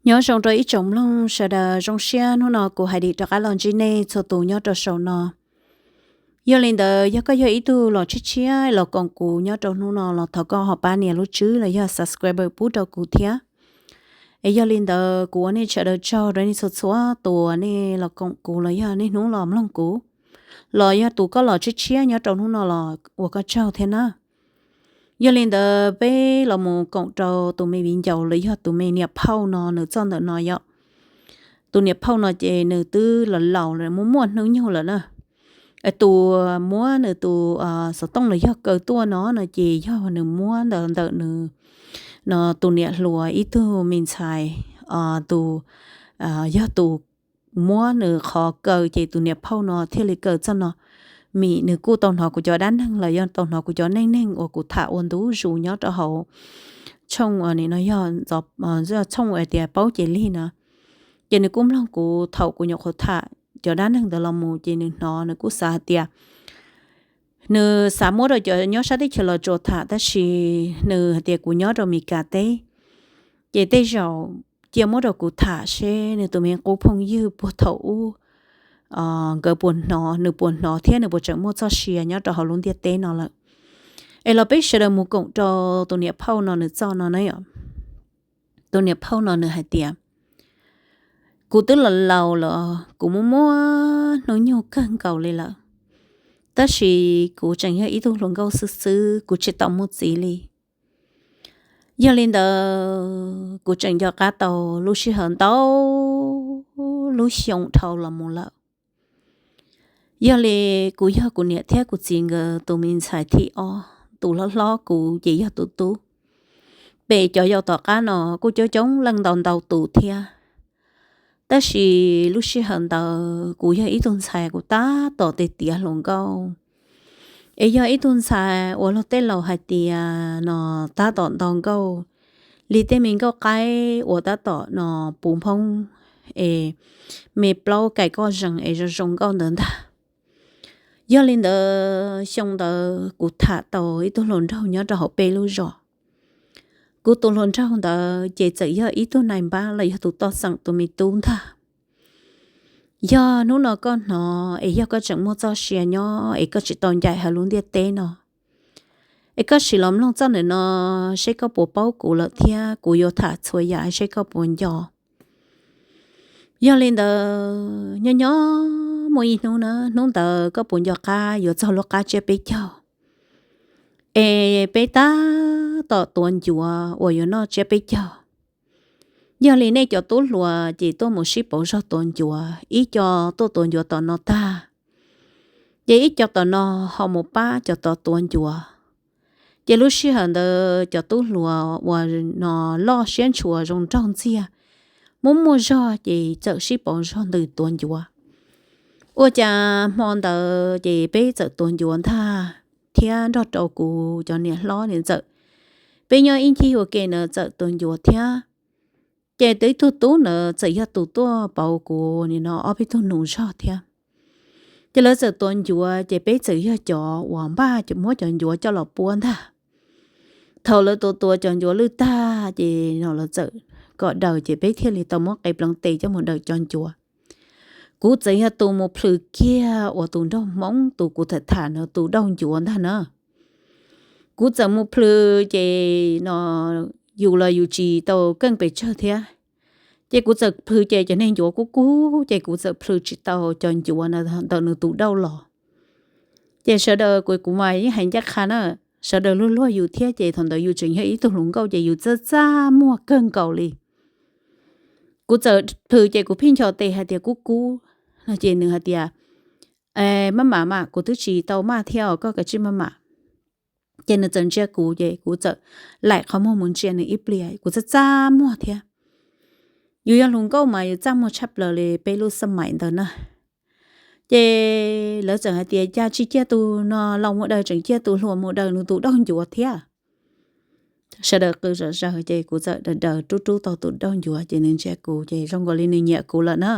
Nyob zoo rau ib tsoom mloog sawv daws, zoo siab hnub no kuv hais dim rov qab los ntsib nej txhua tus nyob rau saum no. Yog li ntawd, yog koj yog ib tug los tshiab tshiab los koom kuv nyob rau hnub no los thov koj ho pab nias lub tswb los yog subscriber pub rau kuv thiab. Es yog li ntawd, kuv ua nej sawv daws tsaug rau nej txhua txhua tus uas nej los koom kuv los yog niaj hnub los mloog kuv, los yog tus koj los tshiab tshiab nyob rau hnub no los ua koj tsaug thiab na. Yog li ntawd, peb los mus koom rau tus me viv ncaus los yog tus me niam phauj no nws txoj ntawm no yom. Tus niam phauj no ces nws twb los laus lawm, muaj muaj hnub nyoog lawm na. Tus muab nws tus xov tooj los yog kaw tuaj no no ces yog nws muab ntawm ntawm nws no tus niam hluas ib tug me ntxhais, tus yog tus muab nws qhov kaw ces tus niam phauj no thiaj li kaw txoj no. Mim nws kuj tau hnov kuv cov dab neeg los yog tau hnov kuv cov neej neeg uas kuv tham ua ntu zus nyob rau hauv tshooj, no yog tshooj hais tias paub ces lig no. Ces nws kuj mloog kuv thaum kuv nyuam qhuav tham cov dab neeg ntawd los mus ces nws hnov nws kuj xav hais tias nws xav muab rau cov nyob sab teb chaws Los Tsuas tham, tab sis nws hais tias kuv nyob rau Mes Kas teb, ces tej zaum cia muab rau kuv tham seb nws tus me qub phooj ywg puag thaum ub nkawd puas hnov, nws puas hnov thiab nws puas tseem muaj txoj sia nyob rau hauv lub ntiaj teb no lawm. Es los peb sawv daws mus koom rau tus niam phauj no nws txoj no na yom. Tus niam phauj no nws hais tias, kuv twb los laus lawm, kuv muaj muaj hnub nyoog kawg nkaus li lawm, tab sis kuv tseem yog ib tug hluas nkauj xwb xwb, kuv tsis tau muaj txiv li. Yog li ntawd, kuv tseem nco qab tau lub sij hawm ntau lub xyoo dhau los mus lawm. Yog li, kuv yog kuv niam thiab kuv txiv nkawd tus me ntxhais thib ob, tus hlob hlob kuv ces yog tus tub. Pem cov yaus tom qab no kuj coob coob leej ntau ntau tus thiab. Tab sis lub sij hawm ntawd kuv yog ib tug ntxhais kuv tab tom tiav tiav hluas nkauj, es yog ib tug ntxhais uas luag tej laus hais tias no tab tom ntaus nkauj li tej me nkauj qaib uas tab tom no puv nphoob, es me plaub kaim koj zees es zoo zoo nkauj ntawd ntag. Yog li ntawd, xyoo ntawd kuv tham tau ib tug hluas nraug nyob rau hauv peb lub zos. Kuv tus hluas nraug ntawd ces txawm yog ib tug nais npab los yog tus toj xeem tus me tub ntag. Yog hnub no koj hnov es yog koj tseem muaj txoj sia nyob es koj tsis tau ncaim hauv lub ntiaj teb no, es koj sim los mloog txoj ntawm no seb koj puas paub kuv lawm thiab kuv yuav tham txhua yam seb koj puas nco. Yog li ntawd, nyob nyob muaj ib hnub na, hnub ntawd koj puas nco qab yuav txog lub qab tsiab peb caug, es peb tab tom tuav ncuav uas yuav noj tsiab peb caug. Yog li nej cov tub hluas ces tuaj mus sib pauv zog tuav ncuav, ib co tuaj tuav ncuav tom no tag, ces ib co tom no ho mus pab cov tod tuav ncuav. Ces lub sij hawm ntawd cov tub hluas uas no loj siab ntshua zoo nraug ntxiag, muaj muaj zog ces txawm sib pauv zog ntws tuav ncuav. Ua cas hmo ntawd ces peb txawm tuav ncuav ntag, thiab nrog rau kuv cov niam hlob niam ntxawm, peb nyob ib ncig ua ke na txawm tuav ncuav thiab. Ces tus ib tug tub ntawd txawm yog tus tuaj pauv kuv nim no ob peb tug nus zog thiab. Ces lawv txawm tuav ncuav ces peb txawm yog cov uas npaj muab cov ncuav coj los puab ntag. Thaum lawv tuav tuav cov ncuav lwj tag ces no lawv txawm kom daws ces peb thiaj li tau muab qe pleev tes coj mus daws cov ncuav. Kuv txawm yog tus mus plhws kiag uas tus nraug Hmoob tus kuv tham tham no tus dauj ncuav ntag na. Kuv txawm mus plhws ces no yus los yus tsis tau keej pes tsawg thiab. Ces kuv txawm plhws ces cov niag ncuav kub kub ces kuv txawm plhws tsis tau cov ncuav ntawm nws tus dauj los. Ces sawv daws, kuv mas yeej hais ncaj qha na, sawv daws luag luag yus thiab ces thaum ntawd yus tseem yog ib tug hluas nkauj ces yus txaj txaj muag kawg nkaus li. Kuv txawm plhws ces kuv pheej ncho tes hais tias kub kub no ces nws hais tias, maj mam mas kuv twb tsis tau maj thiab os, koj kav tsij maj mam. Ces nws txawm ntsia kuv ces kuv txawm laim qhov muag mus ntsia nws ib pliag, kuv txaj txaj muag thiab. Yus yog hluas nkauj mas yus txaj muag tshaj plaws li peb lub xab maim ntawd na. Ces lawv txawm hais tias cas tsis cia tus no laus mus daws, tseem cia tus hluas mus daws nws tus dauj ncuav thiab. Sawv daws qw zom zaws ces kuv txawm daws daws rub rub tau tus dauj ncuav ces nws ntsia kuv ces zoo nkaus li nws nyiam kuv lawm na.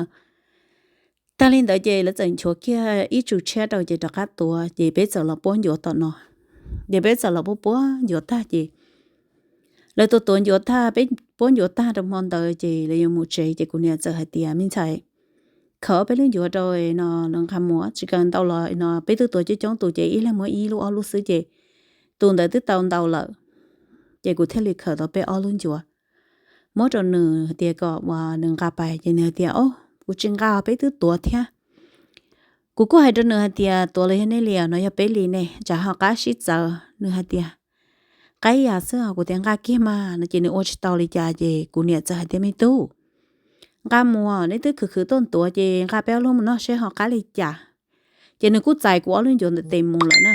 Tag li ntawd ces lawv txawm nchuav kiag ib tsu tshiab rau ces rov qab tuav ces peb txawm los puab ncuav tom no. Ces peb txawm los puab puab ncuav tag ces Lawv tuaj tuav ncuav tag, peb puab ncuav tag rau hmo ntawd ces lawv yuav mus tsev, ces kuv niam txawm hais tias, Me ntxhais, khaws peb lub ncuav rau no, los nqa mus, tsis kawg ntau los no peb twb tuav coob coob tus ces ib leeg muab ib lub ob lub xwb ces tus ntawd twb tau ntau lawm. Ces kuv thiaj li khaws tau peb ob lub ncuav muab rau nws hais tias kom uas nws nqa pais, ces nws hais tias, O, kuv tsis nqa, peb twb tuav thiab. Kuv kuj hais rau nws hais tias, Tuav los yog nej li, no yog peb li ne, tsam ho qab sib txawv. Nws hais tias, Qaib yam xwb. Kuv tias, Nqa kiag mas, no ces nws ua tsis tau li cas ces kuv niam txawm hais tias, Me tub, nqa mus, neb twb khwv khwv tuaj tuav ces nqa peb ob lub mus noj seb ho qab li cas. Ces nws kuj txais kuv ob lub ncuav ntawd tes mus lawm na.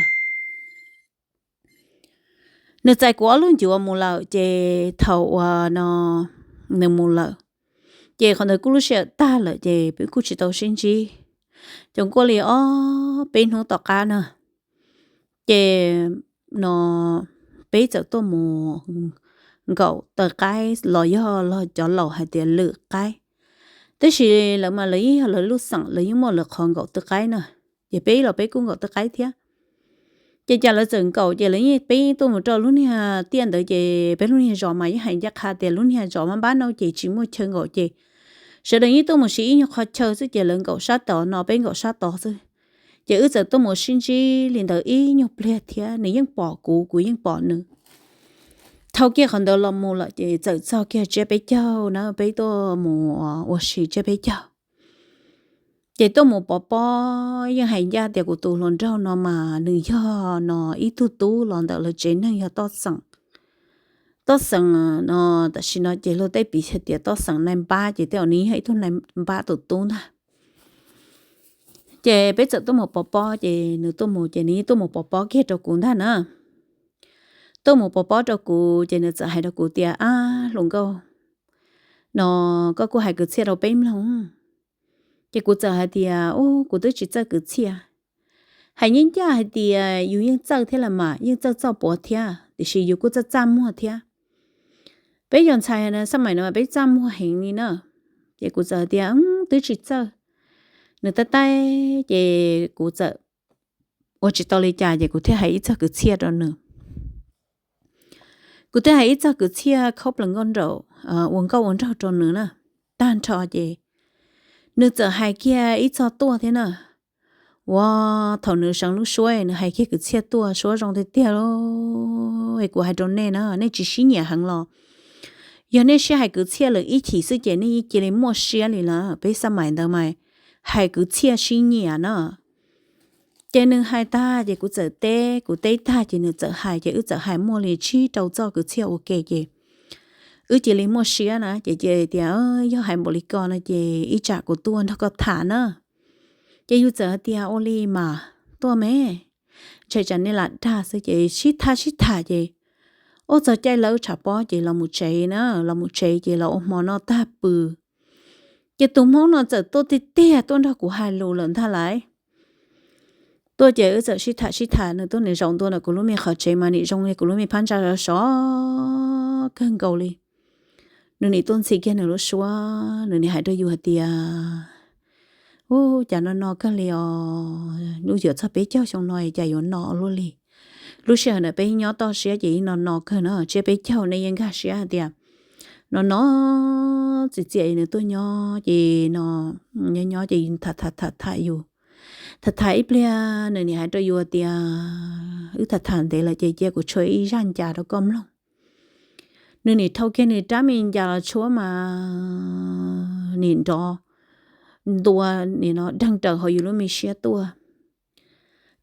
Nws txais kuv ob lub ncuav mus lawm ces thaum uas no nws mus lawm, ces qhov ntawd kuj lub sij hawm tag lawm ces peb kuj tsis tau sib ntsib. Ces nkuaj li ob peb hnub tom qab na, ces no peb txawm tuaj mus nkaum taw qaib los yog los cov laus hais tias lwm qaib, tab sis lawv mas lawv yeej yog lawv lub xeem, lawv yeej muaj lawv qhov nkaum taw qaib na, ces peb los peb kuj nkaum taw qaib thiab. Ces cas lawv txawm nkaum ces lawv yeej peb tuaj mus rau lub niag tiaj ntawd ces peb lub niag zos mas yeej hais ncaj qha tias lub niag zos mas npab no ces tsis muaj chaw nkaum ces sawv daws yeej tuaj mus siv ib nyuag qhov chaw xwb ces lawv nkaum sab tod no peb nkaum sab tod xwb. Ces wb txawm tuaj mus sib ntsib li ntawd ib nyuag pliag thiab, nws yeej pom kuv, kuv yeej pom nws. Thau kiag qhov ntawd los mus lawm ces txawm txog kiag tsiab peb caug na, peb tuaj mus ua si tsiab peb caug. Ces tuaj mus pov pob, yeej hais ncaj tias kuv tus hluas nraug no mas nws yog no ib tug tub los ntawm lawv tsev neeg yog toj xeem. Toj xeem no tam sim no ces luag tej piv hais tias toj xeem nais npab, ces tej zaum nws yog ib tug nais npab tus tub ntag. Ces peb txawm tuaj mus pov pob, ces nws tuaj mus ces nws yeej tuaj mus pov pob kiag rau kuv ntag na. Tuaj mus pov pob rau kuv ces nws txawm hais rau kuv tias, Ab hluas nkauj, no koj kuj hais kwv txhiaj rau peb mloog. Ces kuv txawm hais tias, Ub, kuv twb tsis txawj kwv txhiaj. Hais nyiaj ncaj hais tias yus yeej txawj thiab las mas, yeej txawj txoj puav thiab, tiam sis yus kuj txaj txaj muag thiab. Peb yog ntxhais xab maim no peb txaj muag heev li na. Ces kuv txawm tias, Twb tsis txawj. Nws taij taij ces kuv txawm ua tsis tau li cas ces kuv thiaj hais ib txog kwv txhiaj rau nws. Kuv thiaj hais ib txog kwv txhiaj khaub plaws nkauj nraug, ua nkauj ua nraug rau nws na. Tag nrho ces nws txawm hais kiag ib txog tuaj thiab na. Ua, thaum nws seev lub suab nws hais kiag kwv txhiaj tuaj suab zoo tiag tiag lauj. Kuv hais rau nej na, nej tsis sib nyiam heev los yog nej sib hais kwv txhiaj lawm ib chim xwb ces nej yeej cia li muaj siab li lawm. Peb xab maim ntawd mas hais kwv txhiaj sib nyiam na. Ces nws hais tag ces kuv txawm teb, kuv teb tag ces nws txawm hais, ces wb txawm hais muaj li tsib rau txoj kwv txhiaj ua ke ces wb cia li muaj siab na. Ces cia tias, Yog hais npaum li ko no ces ib tsam kuv tuaj nrog koj tham na. Ces yus txawm hais tias, Ua li mas tuaj me, ntshai tsam nej lam dag xwb. Ces sib tham sib tham ces ua txog caij lawb tshav pob ces los mus tsev na, los mus tsev ces los ua hmo noj tag pw. Ces tus hmoob no txawm tuaj tiag tiag tuaj nrog kuv hais lus lawm ntag lauj. Tuaj ces wb txawm sib tham sib tham, nws tuaj nws zaum ntua ntawm kuv lub me qhov tsev mas nim zoo li kuv lub me phab ntsa sov sov kawg nkaus li. Nws nim tuaj ntxhi kiag nws lub suab, nws nim hais rau yus hais tias, Ub, cas no no kawg li os, hnub yuav txog peb caug xyoo no cas yuav no luaj li. Lub sij hawm ntawd peb nyob toj siab ces yeej no no kawg na, tsiab peb caug nej yeej nkag siab hais tias no no txiv txiaj. Nws tuaj nyob ces no nyob nyob ces tham tham tham tham yus, tham tham ib pliag nws nim hais rau yus tias, Wb tham tham ntev lawm ces cia kuv tshuab ib zaj ncas rau koj mloog. Nws nim thau kiag nws rab me ncas los tshuab mas nim nrov ntua nim no deeg raws hauv yus lub me siab tuaj.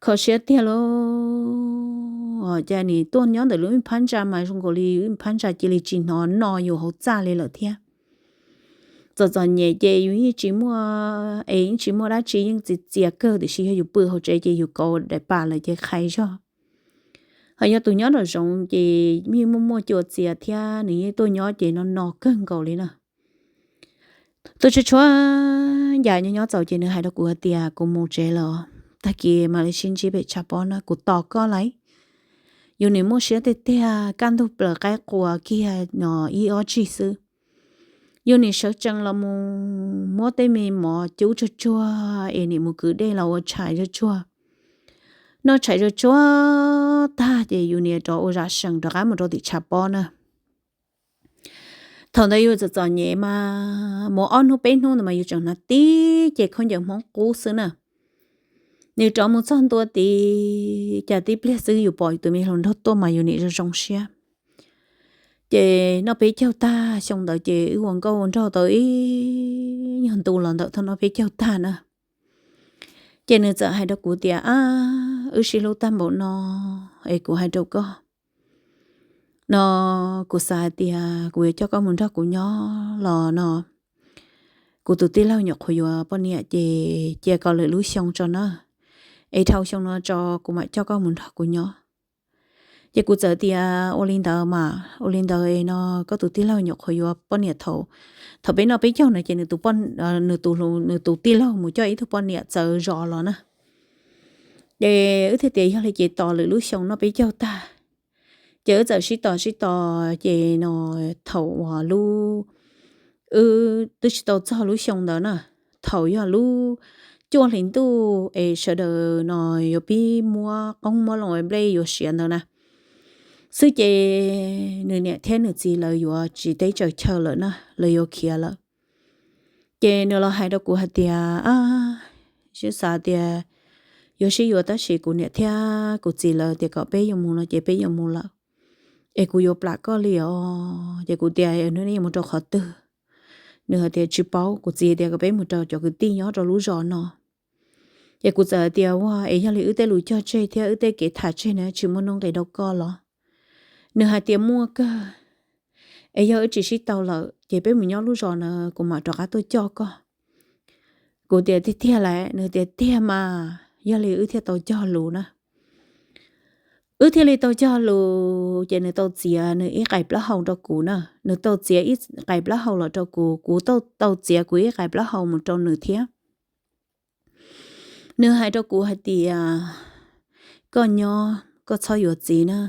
Kho siab tiag lauj, cas nim tuaj nyob ntawm lub me phab ntsa mas zoo nkaus li lub me phab ntsa cia li tsis hnov no yus hauv txaj li lawm thiab. Txom txom nyem ces yus yeej tsis muaj es yeej tsis muaj dab tsi, yeej txias txias kawg, tiam sis yog yus pw hauv tsev ces yus kauv daim pam lawm ces qhais zog. Ho yog tus nyob nraum zoov ces yeej muaj muaj cua txias thiab, nws yeej tuaj nyob ces no no kawg nkaus li na. Tuaj tshuab tshuab ncas nyob nyob txaus ces nws hais rau kuv hais tias, Kuv mus tsev lawm, tag kis mam li sib ntsib pem tshav pob na, kuv tos koj lauj. Yus nim muaj siab tiag tiag, kaj ntug plaws qaib qua kiag no ib ob tsig xwb. Yus nim sawv tsees los mus muab tej me mov cub tsuag tsuag es nim mus kwv dej los ua tshais tsuag tsuag. Noj tshais tsuag tsuag tag ces yus nim rov ua zam seem rov qab mus rau tim tshav pob na. Thaum ntawd yus txom txom nyem mas mus ob hnub peb hnub ntawd mas yus tseem hnav tib ce khaub ncaws Hmoob qub xwb na. Nws rov mus txog ntua tid, cas tib pliag xwb yus pom yus tus me hluas nraug tuaj mas yus nim zoo zoo siab. Ces noj peb caug tag xyoo ntawd ces wb ua nkauj ua nraug tau ib nyuag ntu los ntawm thaum noj peb caug tag na. Ces nws txawm hais rau kuv tias, Ab, wb sib hlub tag npaum no es kuv hais rau koj no, kuv xav hais tias kuv yuav coj koj mus nrog kuv nyob los no. Kuv tus tij laug nyuam qhuav yuav poj niam ces cia kom lwm lub xyoo tso na, es dhau xyoo no tso kuv mam coj koj mus nrog kuv nyob. Ces kuv txawm tias, Ua li ntawd mas ua li ntawd no, koj tus tij laug nyuam qhuav yuav poj niam thaum, thaum peb noj peb caug no ces nws tus, nws tus, nws tus tij laug mus coj ib tug poj niam txawv zos los na. Ces wb thiaj tias yog li ces tos lwm lub xyoo noj peb caug tag. Ces wb txawm sib tos sib tos ces no, thaum uas lub, wb twb tsis tau txog lub xyoo ntawd na, thaum yog lub cuaj hlis ntuj es sawv daws no yuav pib muab qoob muab loo nplej yuav siav ntawd na xwb ces nws niam thiab nws txiv lawv yuav tsis teb tsaws chaw lawm na, lawv yuav khiav lawm. Ces nws los hais rau kuv hais tias, Sib xav tias yuav sib yuav tab sis kuv niam thiab kuv txiv lawv tias kom peb yuav mus no ces peb yuav mus lawm, es kuv yuav plam koj li os. Ces kuv tias, Neb yuav mus rau qhov twg? Nws hais tias, Tsis paub. Kuv txiv tias kom peb mus rau cov kwv tij nyob rau lub zos no. Ces kuv txawm hais tias, Ua es yog li wb tej lus cog tseg thiab wb tej kev tham tseg na tsis muaj nuj nqis rau koj los? Nws hais tias, Muaj kawg, es yog wb tsis sib tau lawm ces peb mus nyob lub zos na, kuv mam rov qab tuaj coj koj. Kuv tias, Tiag tiag lawm? Nws tias, Tiag mas. Yog li wb thiaj tau cog lus na. Wb thiaj li tau cog lus ces nws tau txiav nws ib qais plaub hau rau kuv na, nws tau txiav ib qais plaub hau los rau kuv, kuv tau, tau txiav kuv ib qais plaub hau mus rau nws thiab. Nws hais rau kuv hais tias, Koj nyob, koj txhob yuav txiv na.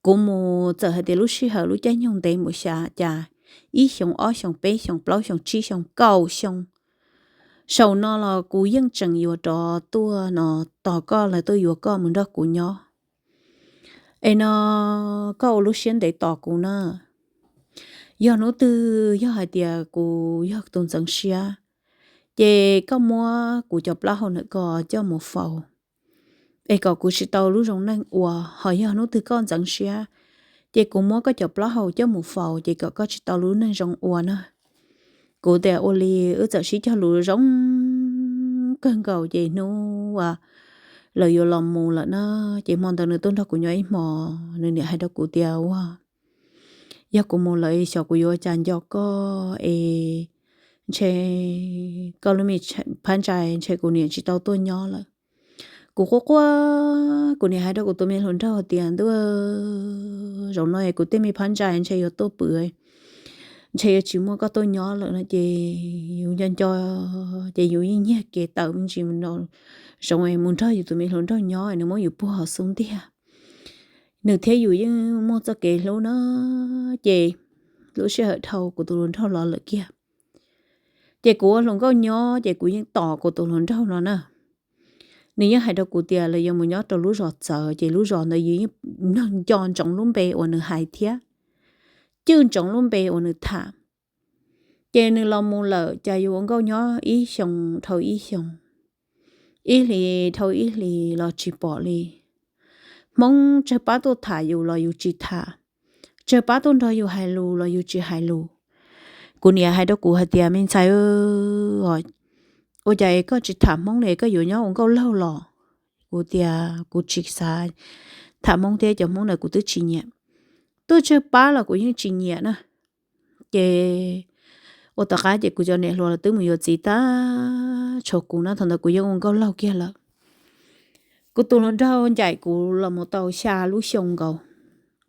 Kuv mus txawm hais tias lub sij hawm lub caij nyoog ntev npaum xya cas, ib xyoos, ob xyoos, peb xyoos, plaub xyoos, tsib xyoos, kaum xyoo, saum no los kuv yeej tseem yuav rov tuaj no tos koj los tuaj yuav koj mus nrog kuv nyob. Es no koj ua lub siab ntev tos kuv na. Yog hnub twg yog hais tias kuv yog tus ntxeev siab, ces koj muab kuv cov plaub hau ntawm ko coj mus faus, es kom kuv tsis tau lub zoo neej ua. Ho yog hnub twg koj ntxeev siab, ces kuv muab koj cov plaub hau coj mus faus, ces kom koj tsis tau lub neej zoo ua na. Kuv tias, Ua li. Wb txawm sib cog lus zoo kawg nkaus, ces hnub uas lawv yuav los mus lawm na, ces hmo ntawd nws tuaj nrog kuv nyob ib hmos, nws niam hais rau kuv tias, Ua, yog kuv mus lawm xyov kuv yuav ua cas nco koj es ntshe koj lub me phab ntsa ntshe kuv niam tsis tau tuaj nyob lawm. Kuv quaj quaj, kuv niam hais rau kuv tus me hluas nraug tias, Ntuj, zaum no es kuv tej me phab ntsa ntshe yuav tuaj pw, ntshe yuav tsis muaj koj tuaj nyob lawm no ces yus nco nco, ces yus yeej nyiag kev tawm me ntsis no, zoo es mus nrog yus tus me hluas nraug nyob, nws muab yus puag hauv xub ntiag. Nws thiab yus yeej muaj txoj kev hlub na, ces lub sij hawm dhau kuv tus hluas nraug los lawm kiag. Ces kuv ua hluas nkauj nyob ces kuv yeej tos kuv tus hluas nraug no na. Nws yeej hais rau kuv tias lawv yuav mus nyob rau lub zos txawv, ces lub zos ntawd yus yeej nco ntsoov lub npe uas nws hais thiab, cwj ntsoov lub npe uas nws tham. Ces nws los mus lawm, cas yus ua nkauj nyob ib xyoos dhau ib xyoos, ib hlis dhau ib hlis los tsis pom li. Hmoob tsawg pab tuaj tham yus los yus tsis tham, tsawg pab tuaj nrog yus hais lus los yus tsis hais lus. Kuv niam hais rau kuv hais tias, Me ntxhais, ua cas es koj tsis tham Hmoob li, koj yuav nyob ua nkauj laug los? Kuv tias kuv tsis xav tham Hmoob thiab, cov Hmoob ntawd kuv twb tsis nyiam. Tuaj tsawg pab los kuv yeej tsis nyiam na. Ces ua tom qab ces kuv cov niam hluas los twb mus yuav txiv tag, tshuav kuv na, thaum ntawd kuv yeej ua nkauj laug kiag lawm. Kuv tus hluas nraug ncaim kuv los mus tau xya lub xyoo nkaus,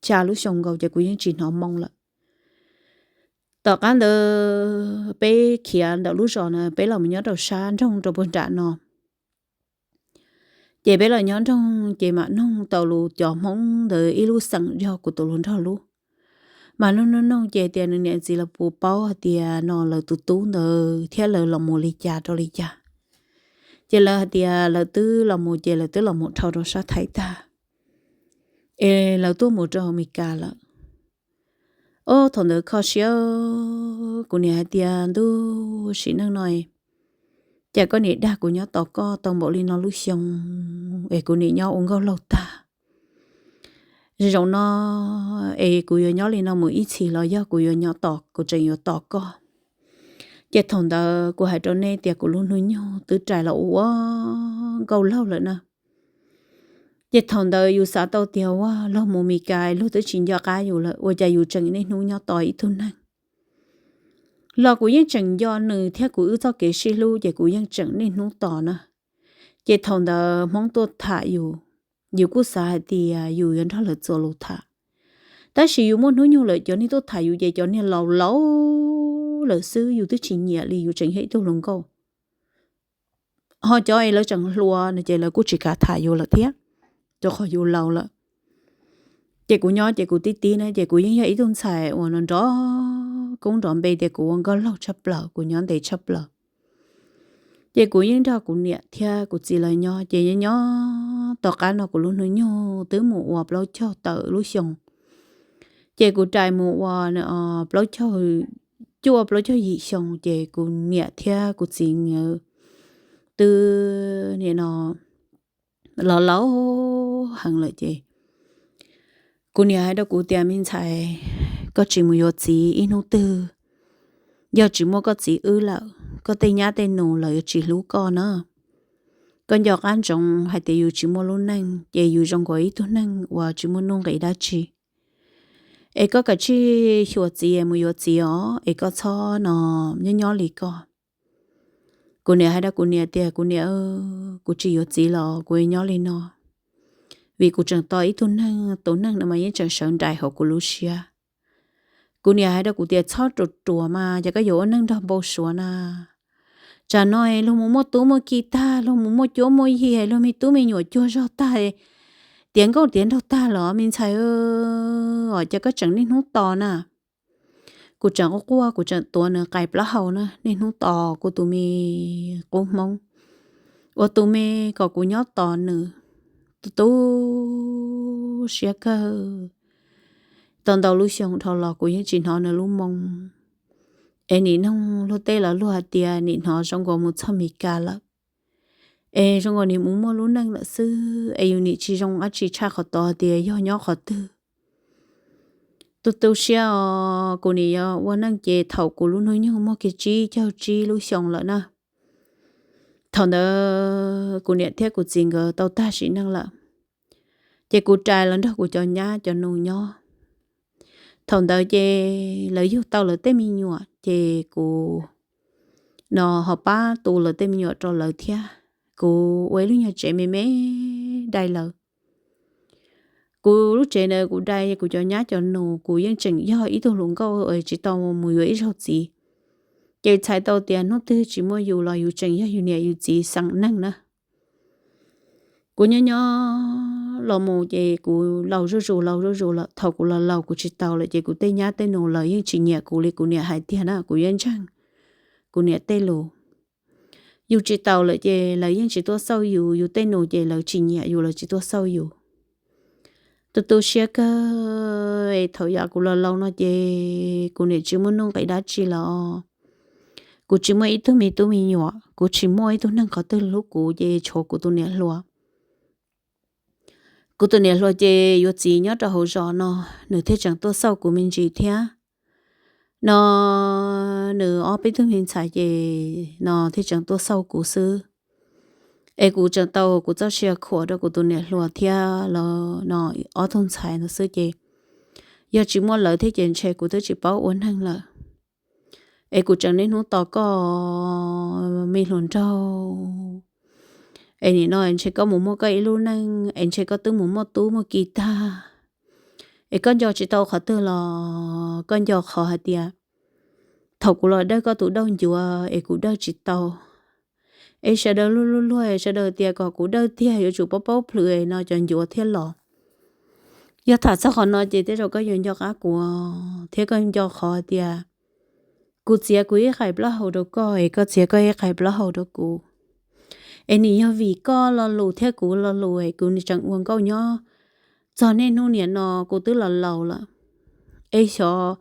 xya lub xyoo nkaus ces kuv yeej tsis hnov moo lawm. Tom qab ntawd peb khiav ntawm lub zos na, peb los mus nyob rau sab nroog rau puag nram no. Ces peb los nyob nroog ces mam noog tau lus cov Hmoob ntawd ib lub xeem yog kuv tus hluas nraug lub. Mas noog noog noog ces tias nws niam txiv los puas paub hais tias no lawv tus tub ntawd thiab lawv los mus li cas rau li cas. Ces lawv hais tias lawv twb los mus ces lawv twb los mus dhau rau sab Thaib tag, es lawv tuaj mus rau Amelikas lawm. Ob, thaum ntawd kho siab, kuv niam hais tias, Ntuj, sim neej no cas koj niam dag kuv nyob tos koj tau npaum li no lub xyoo, es kuv niam nyob ua nkauj laug tag. Zoo no es kuv yuav nyob li no mus ib txhis los yog kuv yuav nyob tos, kuv tseem yuav tos koj. Ces thaum ntawd kuv hais rau nej tias kuv lub hnub nyoog twb rais los ua nkauj laug lawm na. Ces thaum ntawd yus xav tau tias ua luag mus Mes Kas luag twb tsis nco qab yus lawm, ua cas yus tseem niaj hnub nyob tos ib tug neeg. Los kuv yeej tseem nco nws thiab kuv wb txoj kev sib hlub ces kuv yeej tseem niaj hnub tos na. Ces thaum ntawd Hmoob tuaj tham yus, yus kuj xav hais tias yus yuav nrog lawv txuas lus tham. Tab sis yus muaj hnub nyoog lawm cov niag tuaj tham yus ces cov niag laus laus lawm xwb, yus twb tsis nyiam li, yus tseem yog ib tug hluas nkauj. Ho cov es lawv tseem hluas no ces lawv kuj tsis kam tham yus lawm thiab, rau qhov yus laus lawm. Ces kuv nyob ces kuv tib tib na ces kuv yeej yog ib tug ntxhais uas nrov koob nrov npe tias kuv ua nkauj laug tshaj plaws, kuv nyob ntev tshaj plaws. Ces kuv yeej nrog kuv niam thiab kuv txiv lawv nyob ces nyob nyob tom qab no kuv lub hnub nyoog twb mus ua plaub caug tawm lub xyoo. Ces kuv rais mus ua plaub caug, cuaj plaub caug yim xyoo ces kuv niam thiab kuv txiv nkawd twb nim no los laus heev lawm ces kuv niam hais rau kuv tias, Me ntxhais, koj tsis mus yuav txiv ib hnub twg, yog tsis muaj koj txiv wb lawm, koj tej nyab tej nus lawv yuav tsis hlub koj na. Koj nco qab ntsoov hais tias yus tsis muaj lub neej ces yus zoo nkaus ib tug neeg uas tsis muaj nuj nqis dab tsi. Es koj kav tsij xyuas txiv mus yuav txiv os, es koj txhob no nyob nyob li koj. Kuv niam hais rau kuv niam tias, Kuv niam, kuv tsis yuav txiv los kuv nyob li no, vim kuv tseem tos ib tug neeg, tus neeg no mas yeej tseem sawv nraim hauv kuv lub siab. Kuv niam hais rau kuv tias, Txhob ruam ruam mas, cas koj yuav ua neej nrog npau suav na. Tsam no luag mus muaj tub muaj ki tag, luag mus muaj cuab muaj yig, luag me tub me nyuam cuag zog tag, tiav nkauj tiav nraug tag los me ntxhais, os cas koj tseem niaj hnub tos na. Kuv tseem quaj quaj, kuv tseem tuav nws qais plaub hau na, niaj hnub tos kuv tus me qub hmoob, ua tus me kom kuv nyob tos nws. Tu tu siab kawg, tau ntau lub xyoo dhau los kuv yeej tsis hnov nws lub moo. Es nim noog luag tej los luag hais tias nim hnov zoo nkaus mus txog Mes Kas lawm, es zoo nkaus nim mus muaj lub neej lawm xwb, es yus nim tsis zoo dab tsi tshaj qhov tod tias yog nyob qhov twg. Tu tu siab os, kuv nim yuav ua neej ces thaum kuv lub hnub nyoog muaj kiag tsib caug tsib lub xyoo lawm na. Thaum ntawd kuv niam thiab kuv txiv nkawd tau tag sim neej lawm, ces kuv rais los nrog kuv cov nyab cov nus nyob. Thaum ntawd ces lawv yug tau lawv tej me nyuam ces kuv no ho pab tu lawv tej me nyuam rau lawv thiab. Kuv ua ib lub nyuag tsev me me dai lawv. Kuv lub tsev ntawd kuv dai kuv cov nyab cov nus, kuv yeej tseem yog ib tug hluas nkauj tsis tau mus yuav ib zaug txiv. Ces txhais tau tias hnub twg tsis muaj yus los yus tseem yog yus niam yus txiv xeem neeg na. Kuv nyob nyob los mus ces kuv laus zuj zus laus zuj zus lawm, thaum kuv laus laus kuv tsis taus lawm ces kuv tej nyab tej nus lawv yeej tsis nyiam kuv li kuv niam hais tiag na, kuv yeej ntseeg kuv niam tej lus. Yus tsis taus lawm ces lawv yeej tsis tuaj xauj yus, yus tej nus ces lawv tsis nyiam yus, lawv tsis tuaj xauj yus. Tu tu siab kawg, thaum yam kuv laus laus no ces kuv niam tsis muaj nuj nqis dab tsi los, kuv tsis muaj ib tug me tub me nyuam, kuv tsis muaj ib tug neeg qhov twg hlub kuv ces tshuav kuv tus niam hluas. Kuv tus niam hluas ces yuav txiv nyob rau hauv zos no, nws thiaj tseem tuaj xauj kuv me ntsis thiab. No nws ob peb tug me ntxhais ces no thiaj tseem tuaj xauj kuv xwb. Es kuv tseem tau kuv txoj sia khuam rau kuv tus niam hluas thiab los no ob tug ntxhais no xwb ces yog tsis muaj lawv thiab ces ntshe kuv twb tsis paub ua neeg lawm. Es kuv tseem niaj hnub tos koj me hluas nraug. Es nim no ntshe koj mus muaj koj ib lub neej, es ntshe koj twb mus muaj tub muaj ki tag. Es koj nco tsis tau qhov twg los koj nco qhov hais tias thaum kuv los dawj koj tus dauj ncuav es kuv dawj tsis tau. Es sawv daws luag luag luag, sawv daws tias kom kuv dawj tiag yuav tsum paub paub plhws no cov ncuav thiaj los. Yog tham txog qhov no ces tej zaum koj yuav nco qab kuv, thiab koj nco qhov tias kuv txiav kuv ib qais plaub hau rau koj es koj txiav koj ib qais plaub hau rau kuv. Es nim yog vim koj lo lus thiab kuv lo lus es kuv tseem ua nkauj nyob txog niaj hnub niam no kuv twb los laus lawm. Es xyov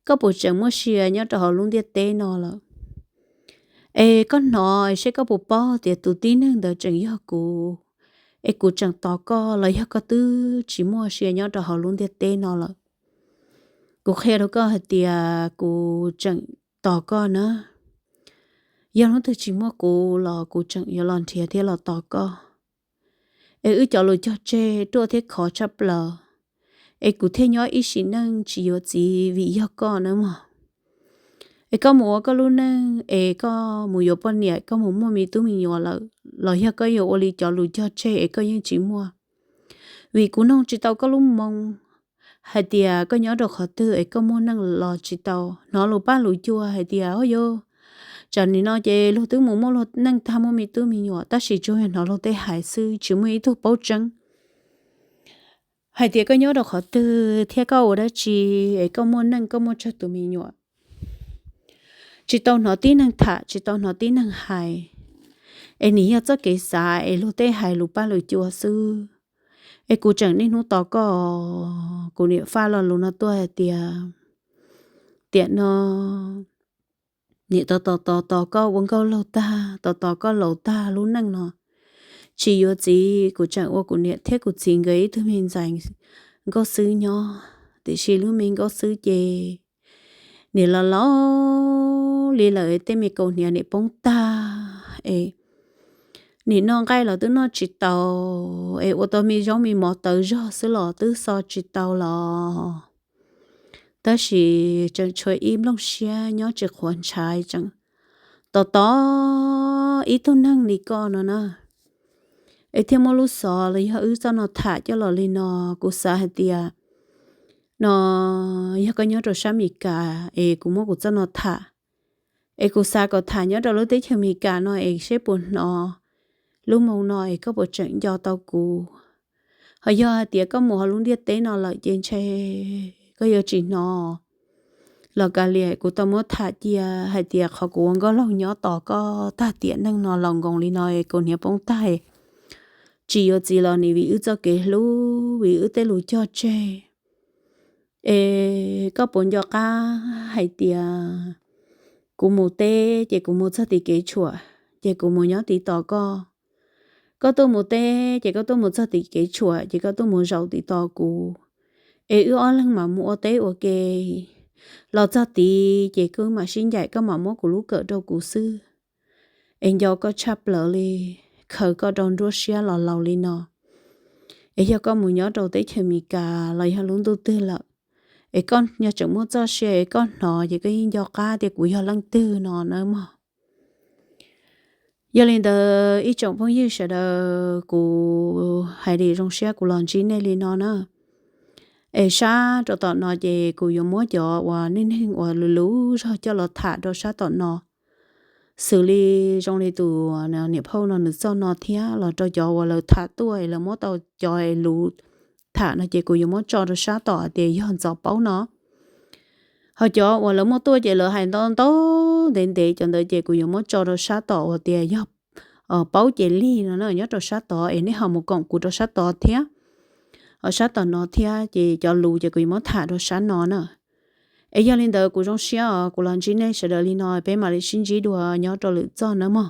koj puas tseem muaj sia nyob rau hauv lub ntiaj teb no lawm? Es koj hnov seb koj puas paub tias tus tib neeg ntawd tseem yog kuv, es kuv tseem tos koj los yog koj twb tsis muaj sia nyob rau hauv lub ntiaj teb no lawm? Kuv qhia rau koj hais tias kuv tseem tos koj na. Yog hnub twg tsis muaj kuv los kuv tseem yuav los nrhiav thiab los tos koj. Es wb cov lus cog tseg ruaj thiab khov tshaj plaws, es kuv thiaj nyob ib sim neej tsis yuav txiv vim yog koj nawb mog. Es koj mus ua koj lub neej, es koj mus yuav poj niam, koj mus muaj me tub me nyuam lawm, los yog koj yuav ua li cov lus cog tseg es koj yeej tsis muaj? Vim kuv noog tsis tau koj lub moo hais tias koj nyob rau qhov twg es koj muaj neej los tsis tau hnov lus pab lus cua hais tias, o yog, tsam nim no ces luag twb mus muaj luag neej tag, muaj me tub me nyuam, tab sis tsuas yog hnov luag tej hais xwb, tsis muaj ib tug paub tseeb hais tias koj nyob rau qhov twg thiab koj ua dab tsi es koj muaj neej, koj muaj tsawg tus me nyuam. Tsis tau hnov tib neeg tham, tsis tau hnov tib neeg hais, es nim yog txoj kev xav es luag tej hais lus pab lus cua xwb. Es kuv tseem niaj hnub tos koj. Kuv niam faj lo lus no tuaj hais tias, tiam no niam tos tos tos tos koj ua nkauj laug tag, tos tos koj laus tag lub neej no, tsis yuav txiv, kuv tseem ua kuv niam thiab kuv txiv nkawd ib tug me ntxhais nkauj xwb nyob. Tiam sis lub me nkauj xwb ces niam los laus li lawm, tej me kaus hniav niam poob tag es nim noj nqaij los twb noj tsis tau, es ua tau me zaub me mov tawv zog xwb los twb xo tsis tau los. Tab sis tseem tshuav ib nplooj siab nyob tsis qhuav ntshav, tseem tos tos ib tug neeg li koj no na. Es thiaj muaj lub xov los yog wb txoj no tham coj los li no. Kuv xav hais tias no yog koj nyob rau sab Meskas es kuv muab kuv txoj no tham, es kuv xav kom tham nyob rau lub teb chaws Meskas no es seb puas hnov lub moo no es koj puas tseem nco tau kuv. Ho yog hais tias koj mus hauv lub ntiaj teb no lawm ces ntshe koj yuav tsis hnov los kav liam. Kuv tau muab tham cia hais tias qhov kuv ua nkauj laug nyob tos koj tag tiam neej no laus nkoos li no es kaus hniav poob tag, tsis yuav txiv los nim vim wb txoj kev hlub, vim wb tej lus cog tseg. Es koj puas nco qab hais tias kuv mus teb ces kuv mus txog tim kev tshuam ces kuv mus nyob tim tos koj? Koj tuaj mus teb ces koj tuaj mus txog tim kev tshuam ces koj tuaj mus zaum tim tos kuv, es wb ob leeg mam mus ua teb ua ke. Los txog tid ces koj mam sib ncaim, koj mam muab kuv lub kawm rau kuv xwb. Es nco koj tshaj plaws li, khaws koj rau nruab siab los laus li no. Es yog koj mus nyob rau teb chaws Amelikas los yog lub ntuj twg lawm, es koj yog tseem muaj txoj sia es koj hnov ces koj yeej nco qab tias kuv yog leej twg no nawb mog. Yog li ntawd ib tsoom phooj ywg sawv daws, kuv hais li zoo siab kuv los ntsib nej li no na. Es sab rau tom no ces kuv yuav muab cov uas neeg neeg uas luv luv zog coj los tham rau sab tom no, xws li zoo li tus niam phauj no nws txoj no thiab los rau cov uas lawv tham tuaj es lawv muab tau cov es luv tham no ces kuv yuav muab tso rau sab tom tias yog ntxov paub no. Ho cov uas lawv muaj tuaj ces lawv hais ntau ntau ntev ntev cov ntawd ces kuv yuav muab tso rau sab tom uas tias yog paub ces lig no na, nyob rau sab tod es nej ho mus koom kuv rau sab tod thiab. Ho sab tom no thiab ces cov luv ces kuv yuav muab tham rau sab no na. Es yog li ntawd kuv zoo siab os, kuv los ntsib nej sawv daws li no, peb mam li sib ntsib dua nyob rau lwm txoj nawb mog.